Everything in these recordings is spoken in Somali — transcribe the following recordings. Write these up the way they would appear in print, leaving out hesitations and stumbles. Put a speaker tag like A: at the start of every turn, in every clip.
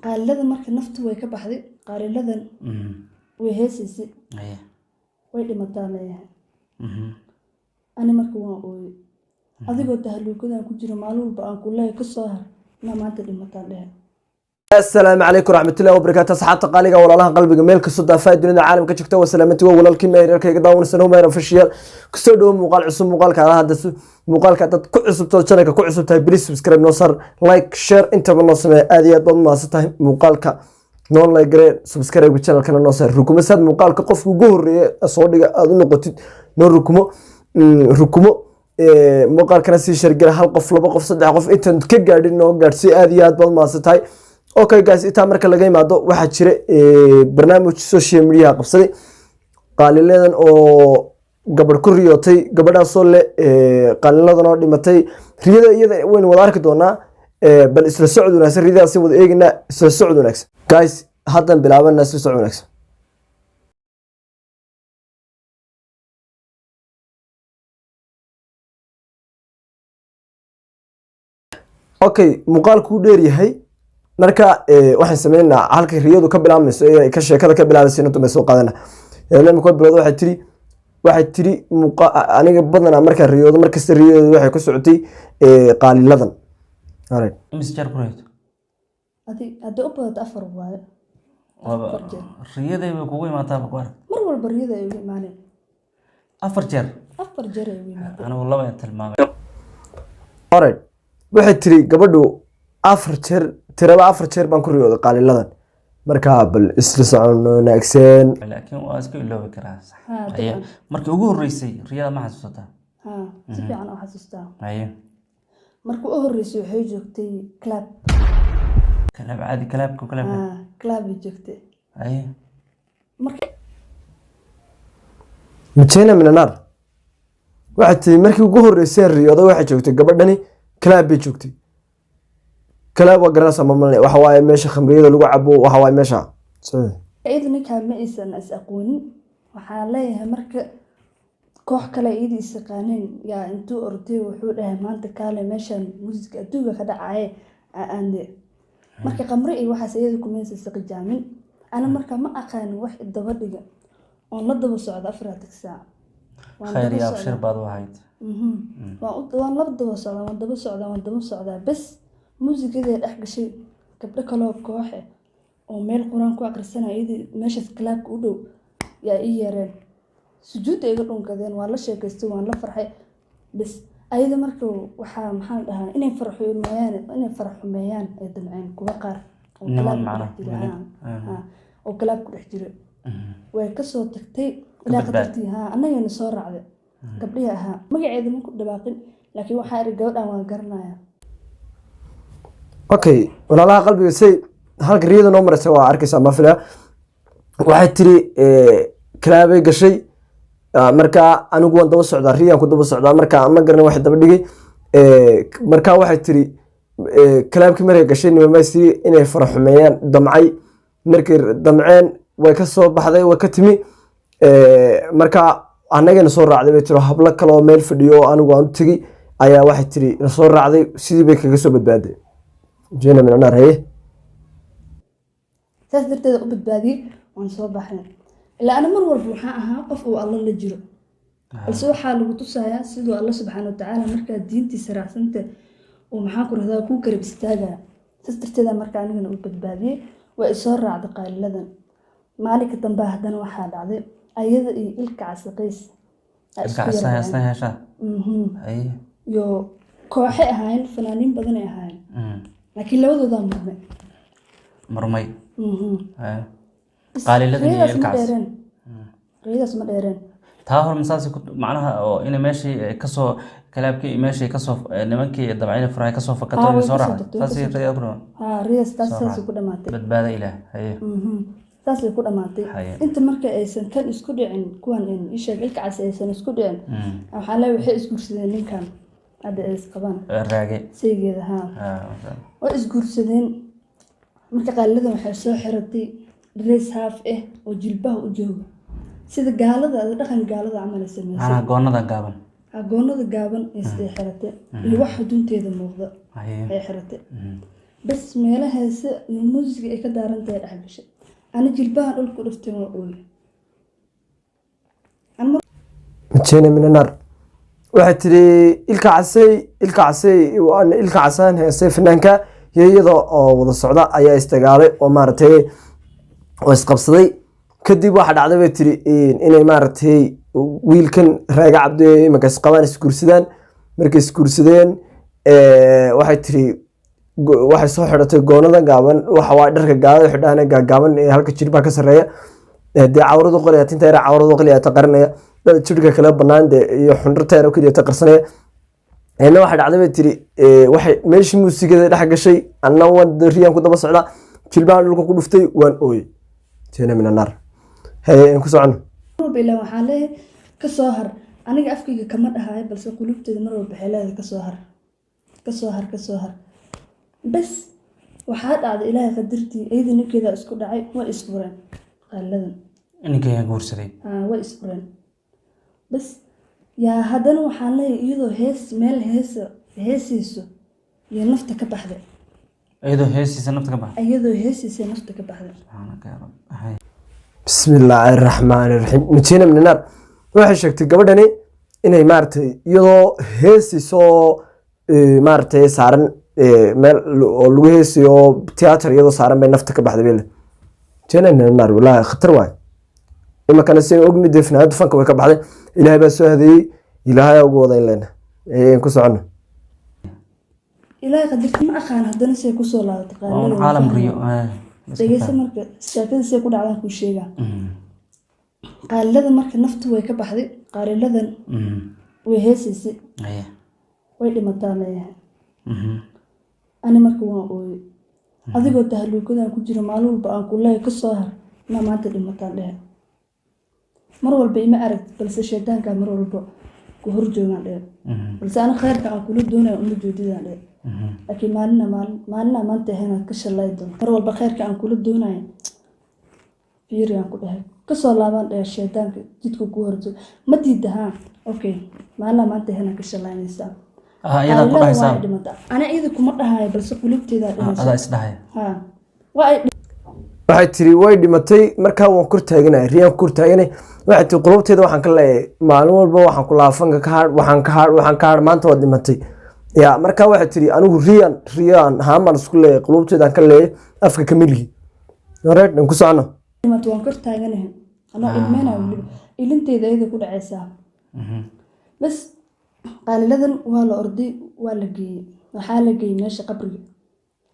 A: Qaalilada marka naftu way ka baxday, qaaliladan way heesaysay, way dhimataa leeyahay. Ani marka waan ooyey, adigoo tahluukadan ku jiro maalin walba aan ku leeyahay kasoo har, inaa maanta dhimataan dhehe.
B: Asalaamu calaykum raxmatullahi wabarakaatu, asxaabta qaaliga, walaalaha qalbiga, meel kastoo daafaha dunida caalamka joogta, waa salaamanti, waa walaalkii meherkayga daawanaysan Humayr Official. Kusoo dhawo muuqaal cusub. Muuqaalka hadda muuqaalka dad ku cusubto, channelka ku cusub tahay, please subscribe noo sar, like, share intaba noo sameeya. Aad iyo aad baad mahadsan tahay. Muuqaalka noo like garee, subscribe channelkana noo saar, rukumo saad muuqaalka qofka ugu horeeya soo dhiga aad u noqotid. Noo rukumo, rukumo muuqaalkana, sii share gala, hal qof, laba qof, saddex qof, intaan ka gaadhin noo gaadhsiiyo. Aad iyo aad baad mahadsan tahay. Okay guys, intaa marka laga imaado, waxaa jira barnaamij social media qabsaday, qaaliladan oo gabadh ku riyootay, gabadhaasoo leh qaaliladan oo dhimatay. Riyada iyada waynu wada arki doonaa, bal isla socod wanaagsan. Riyadaasi wada eegaynaa. Isla socod wanaagsan guys, haddan bilaabana. Isla socod wanaagsan. Okay, muuqaalku u dheer yahay, marka waxaan sameynaa halka riyadu ka bilaabmayso ee ka sheekada ka bilaabayso inta bay soo qaadana. Imika bilowda, waxay tiri aniga badanaa markaan riyoodo, markasta riyadooda waxay ku socotay qaaliladan. Alright.
C: Imise jeer ku riyooto?
A: Adig haddii u badato afar waaye.
C: Waaba
A: Afar jeer.
C: Riyaday bay kugu imaataaba ku arag.
A: Mar walba riyada ay ugu imaaneen.
C: Afar jeer?
A: Afar jeer ay ugu imaadeen.
C: Anigu laba ayaan tilmaamay.
B: Alright, waxay tiri gabadhu afar jeer, tiraba afar jeer baan ku riyooday qaaliladan. Marka bal isla socon wanaagsan.
C: Laakiin waa iska iloobi karaa, sax.
A: Haa,
C: Haye.
A: dabcan.
C: Markii ugu horreysay riyada ma xasuusataa?
A: Haa, si fiican oo xasuustaa.
C: Haye.
A: Markii u horreysay waxay joogtay club.
C: Club caadi, clubka clubka?
A: Haa, club ay joogtay.
C: Haye.
A: Marka
B: Majena minanar, waxay tiri markii ugu horreysay riyooday waxay joogtay gabadhani club bay joogtay. Club waa garanaysaa mamalne, waxa waaye meesha khamriyada lagu cabo, waxa waaye meesha.
A: Iyada ninkaa ma aysan is aqoonin. Waxaa leeyahay marka koox kale iyada is yaqaaneen yaa intuu orday wuxuu dhahay, maanta kaale, meeshan muusiga adduunka ka dhacaye aande. Marka qamre iyo waxaas iyada kumaysa saqijaamin. Ana marka ma aqaanin wax daba dhiga oon la daba socda 24 saac. Waan
C: Khayr
A: daba
C: iyo abshir
A: socdaa.
C: baad u ahayd.
A: Waan la daba socdaa, waan daba socdaa, waan daba socdaa, bes muusikadii dhex gashay. Gabdho kaloo koox eh oo meel quraan ku aqrisanaya iyadii meeshaas clubka u dhow yaa ii yeereen, sujuudda iga dhunkadeen, waan la sheekaystay, waan la farxay. Bes ayada marka waxaa, maxaan dhahaa, inay farax xumeeyaan ay damceen kuwa qaar oo
C: Niman
A: clubka ku
C: macnaha,
A: dhex jira.
C: wiilal.
A: Haa, haa, oo clubka ku dhex jira way kasoo tagtay ilaa
C: badbaad.
A: Khatartii, haa, annagana soo raacday. Gabdhihii ahaa magaceeda ma ku dhawaaqin, laakiin waxaa iri gabadhan waan garanaya.
B: Okay, walaalaha qalbiga, say halka riyada noo maraysa waa arkaysaa ma filaya. Waxay tiri clubay gashay. Marka anigu waan daba socdaa, riyaan ku daba socdaa, marka ma garan wax daba dhigay. Marka waxay tiri clubkii markay gashay nimamaysi inay fara xumeeyaan damcay. Markay damceen way ka soo baxday, way ka timi. Marka annagana soo raacday bay tiri. Hablo kale oo meel fadhiyo oo anigu aan u tegey ayaa waxay tiri na soo raacday, sidii bay kaga soo badbaaday. Jena min anar. Haye.
A: Saas darteeda u badbaadiyey, waan soo baxnay. Ilaa ana mar walba waxaan ahaa qof uu Alla la jiro, balse waxaa lagu tusayaa siduu Alla subxaana watacaala markaa diintiisa raacsanta uu, maxaan ku rahdaa, kuu garab istaagaya. Saas darteeda marka anigana u badbaadiyey, waa isoo raacday qaaliladan. Maalinka dambe haddana waxaa dhacday ayada iyo ilka casaqays ay isku
C: Ilka
A: yar
C: casa
A: dhaceen.
C: Heesta heeshaa. Haye.
A: Iyo kooxay ahaayeen, fanaaniin badanay ahaayeen, laakiin labadoodaa murmay.
C: Murmay. Haye. Qaaliladan iyo
A: Riyadaas ma
C: ilka cas.
A: dheereen, riyadaas ma dheereen.
C: Taa hor masaasi ku macnaha oo inay meeshii kasoo clubkii iyo meeshii kasoo nimankii dabcayna furahay kasoo fakato
A: Haa,
C: inay
A: way
C: soo
A: kasoo
C: raacday.
A: tagtay, way
C: Saasay
A: kasoo
C: riyada ku dhamaan.
A: Haa, riyadaas taas
C: Soo
A: saasay
C: raacday.
A: ku dhamaatay.
C: Badbaada Ilaah. Haye.
A: Saasay ku dhamaatay.
C: Haye.
A: Inta marka aysan kan isku dhicin, kuwan isheeg ilka cas aysan isku dhicin, waxaa leeyahay waxay isguursadeen ninkan hadda ay isqabaan.
C: Raage.
A: Saygeeda, haa.
C: Haa, masha Allah.
A: Way isguursadeen. Marka qaaliladan waxay soo xiratay dress half ah oo jilbaha u jooga, sida gaalada, dhaqan gaalada camal ay sameysay.
C: Macnaha goonadan gaaban.
A: Goonada gaaban ay siday xiratay iyo wax xudunteeda muuqda
C: Haye.
A: ay xiratay. Bas, meela heese iyo muusiga ay ka daaran tahay dhex gashay. Ani jilbahan dhulku dhuftay, waa ooyay.
B: Majena minanar waxay tiri Ilka Casey, Ilka Casey, waan Ilka Casaan heesay fanaanka iyo iyada oo wada socda ayaa isdagaalay oo maaragtay oo isqabsaday. Kadib waxa dhacday, bay tiri, inay maaragtay wiilkan Raaga Cabdi imanka isqabaan isguursadaan. Markay isguursadeen, waxay tiri waxay soo xidhatay goonada gaaban, waxa waa dharka gaalada xidhaan gaagaaban ee halka jilbaha ka sarreeya. Dee cawradu qoliya, tinta yar cawradu qoliya ta qarinaya, dad jidhka kale banaan dee iyo xundhurta yar keliya ta qarsanaya. Eena waxa dhacday, bay tiri, waxay meeshii muusigada dhex gashay, anna waan riyaan ku daba socda, jilbahan dhulka ku dhuftay, waan ooyey. Teena min annaar. Haye, aan ku socono.
A: Mar walba ilaa waxaa leeyahay kasoo har. Aniga afkayga kama dhahayo, balse qulubteeda mar walba waxay leedahay kasoo har, kasoo har, kasoo har. Bas, waxaa dhacday Ilaahay qadartii, iyada ninkeeda isku dhacay, way isfureen qaaladan.
C: Ninkii ayaa guursaday.
A: Aa, way isfureen. Bas yaa, haddana waxaan leeyahay iyadoo hees meel heesa heesayso iyo nafta ka baxday.
C: Iyadoo heesiisa nafta ka baxday.
A: Iyadoo heesaysa nafta ka baxday.
C: Subxaanaka yaa Rab. Haye.
B: Bismi illaahi raxmaani raxiim. Majina min annaar waxay sheegtay gabadhani inay maaragtay iyadoo heesayso, maaragtay saaran meel oo lagu heesayo theater, iyadoo saaran bay nafta ka baxday bele. Majina min annaar, wallaahi khatar waay. Imankana si ogni dee fanaanadu fanka way ka baxday. Ilaahay baa soo hadeeyey, Ilaahay ugu wada in leena ku socono.
A: Ilaahay qadarti, ma aqaan haddana say kusoo laabatay.
C: Waa un
A: Qaaladana
C: caalam
A: fahmay.
C: Riyo. Haye. Iska
A: Dhegeysa.
C: faham.
A: Marka sheekada say ku dhacdaan kuu sheegaa. Qaalilada marka naftu way ka baxday qaaliladan. Way heesaysay.
C: Haye.
A: Way dhimataa leeyahay. Ani marka waan ooyey. Adigoo tahluukadan ku jiro, maalin walba aan ku leeyahay kasoo har, inaa maanta dhimataan dhehe. Mar walba ima aragtid, balse shaydaankaa mar walba ku hor joogaan dhehe. Balse ani khayrka aan kula doonayo uma joodidaan dhehe. Laakiin maalina maalin maalina maanta ahayn aad ka shalay doonto. Mar walba khayrka aan kula doonayo fiiri aan ku dhahay, kasoo laabaan dhehe. Shaydaanka jidka ku horjoogo ma diida haa? Okay, maalina maanta ahayn aad ka shallaynaysaa.
C: Ah, iyadaa ku
A: Qaalilada
C: dhahaysaa.
A: waa ay dhimataa. Ani iyada kuma dhahayo, balse qulubteedaa dhimaysa.
C: Adaa is dhahaya.
A: Haa, waa ay.
B: Waxay tiri way dhimatay, markaa waan kor taaganay, riyaan kor taaganay. Waxay tiri qulubteeda waxaan ka leeyahay maalin walba waxaan ku lahaa fanka ka hadh, waxaan ka hadh, waxaan ka hadh, maanta waad dhimatay ya. Markaa waxay tiri anigu riyaan haan baan isku leeyahay, qulubteedaan ka leeyahay, afka ka milgi horeed aan ku socono.
A: Dhimatay, waan kor taaganahay anoo ilmeynayo, weliba ilinteeda iyada ku dhacaysaa. Bas, qaaliladan waa la orday, waa la geeyey, waxaa la geeyey meesha qabriga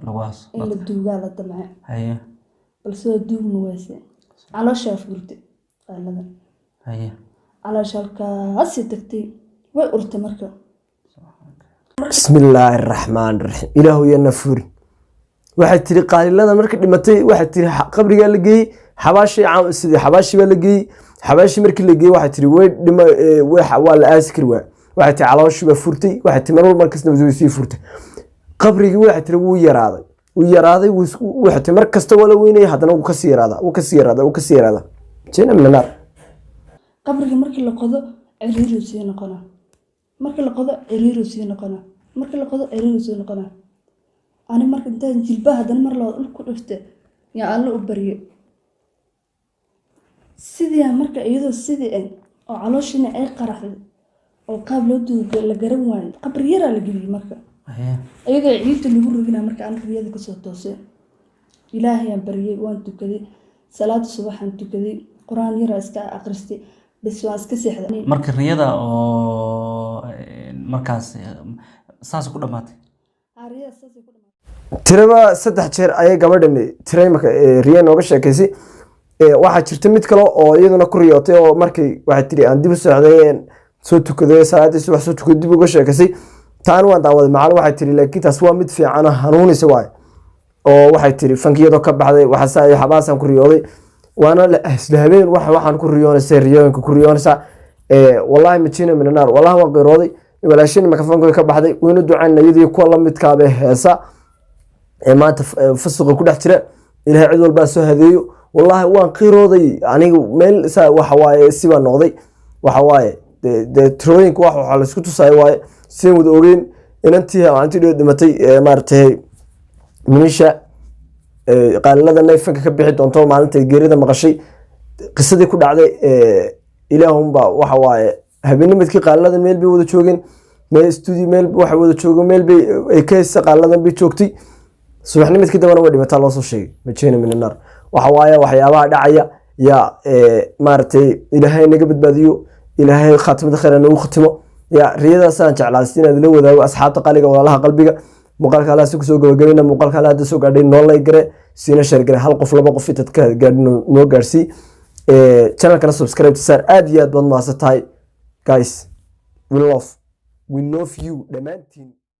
C: lagu aaso
A: in la duugaa la damce.
C: Haye.
A: Balse waa duugma wayse, calooshaa furtay qaaliladan.
C: Haye.
A: Caloosha halkaasii tagtay, way urtay marka.
B: Bismi illaahi raxmaan raxiim. Ilaahu yana furin. Waxay tiri qaalilada marka dhimatay, waxay tiri qabrigaa la geeyey, xabaashii sidii xabaashii baa la geeyey. Xabaashii markii la geeyey, waxay tiri way dhima, waa la aasi kari waay. Waxay tiri calooshii baa furtay. Waxay tiri mar walba markasta way sii furtay. Qabrigii waxay tiri wuu yaraaday, wuu yaraaday, waxay tiri mar kasta waa la weynaya, haddana wuu kasii yaraadaa, wuu kasii yaraadaa, wuu kasii yaraadaa. Jina min annaar.
A: Qabriga markii la qodo ciriiruu sii noqonaa, markii la qodo ciriiruu sii noqonaa, markii la qodo ciriiruu sii noqonaa. Ani marka intaan jilbaha haddana mar labaad dhulka ku dhufte yaa Alle u barye. Sidii marka iyadoo sidii ah oo calooshiina ay qaraxday oo qaab loo duugo la garan waayo, qabri yaraa la geliyey marka.
C: Haye.
A: Iyadoo ciidta lagu rogina marka aan riyada kasoo toosay, Ilaahayaan baryay, waan tukaday salaada subaxaan tukaday, Qur-aan yaraa iska akhristay, bas, waan iska seexday.
C: Marka riyada oo markaas saas ku dhamaatay.
A: Aa, riyada saasay ku dhamaatay.
B: Tiraba 3 jeer ayay gabadhani tira imaka riya nooga sheekaysay. Waxaa jirta mid kale oo iyaduna ku riyootay oo markay waxay tiri aan dib u socday, soo tukaday salaadii subax, soo tukaday, dib uga sheekaysay. Taan waan daawaday macalin. Waxay tiri laakiin taas waa mid fiican oo hanuunaysa waay, oo waxay tiri fankiyadoo ka baxday waxaasa iyo xabaasaan ku riyooday, waana isla habeen waxaan ku riyoonaysa riyooyinka ku riyoonaysaa. Wallaahi majina min annaar, wallahi waan qirooday. Walaashin imaka fanka ka baxday, waynu ducayna iyadii kuwa la midkaaba heesa ee maanta fusuqa ku dhex jira. Ilaahay cid walbaa soo hadeeyo. Wallaahi waan qirooday aniga, meel saa waxa waaye sibaa noqday. Waxa waaye dee tirooyinka wax waxaa laisku tusayo waaye, sidaan wada ogeyn inantii maalintii dhow dhimatay ee maaragtay. Minisha qaalalada nayfanka ka bixi doonto maalinta geerida maqashay, qisadii ku dhacday ilaahunbaa. Waxa waaye, habeennimadkii qaaladan meel bay wada joogeen, meel studio, meel waxa wada joogo, meel bay ay ka haysa, qaaladan bay joogtay. Subaxnimadkii dambena way dhimataa loo soo sheegay. Majeyna minanar. Waxa waaye, waxyaabaha dhacaya yaa maaragtay, Ilaahay naga badbaadiyo, Ilaahay khaatimada khayr nagu khatimo. Ya riyadaasaan jeclaastay inaad la wadaago asxaabta qaliga, walaalaha qalbiga. Muuqaalka alaasi kusoo gabagabayna. Muuqaalka ala hadda soo gaadhay, noo like gare, siina share gare, hal qof, laba qof intaad ka gaadhin noo gaarsii. Channelkana subscribe saar. Aad iyo aad baad mahadsan tahay, guys. We love you dhammaantiin.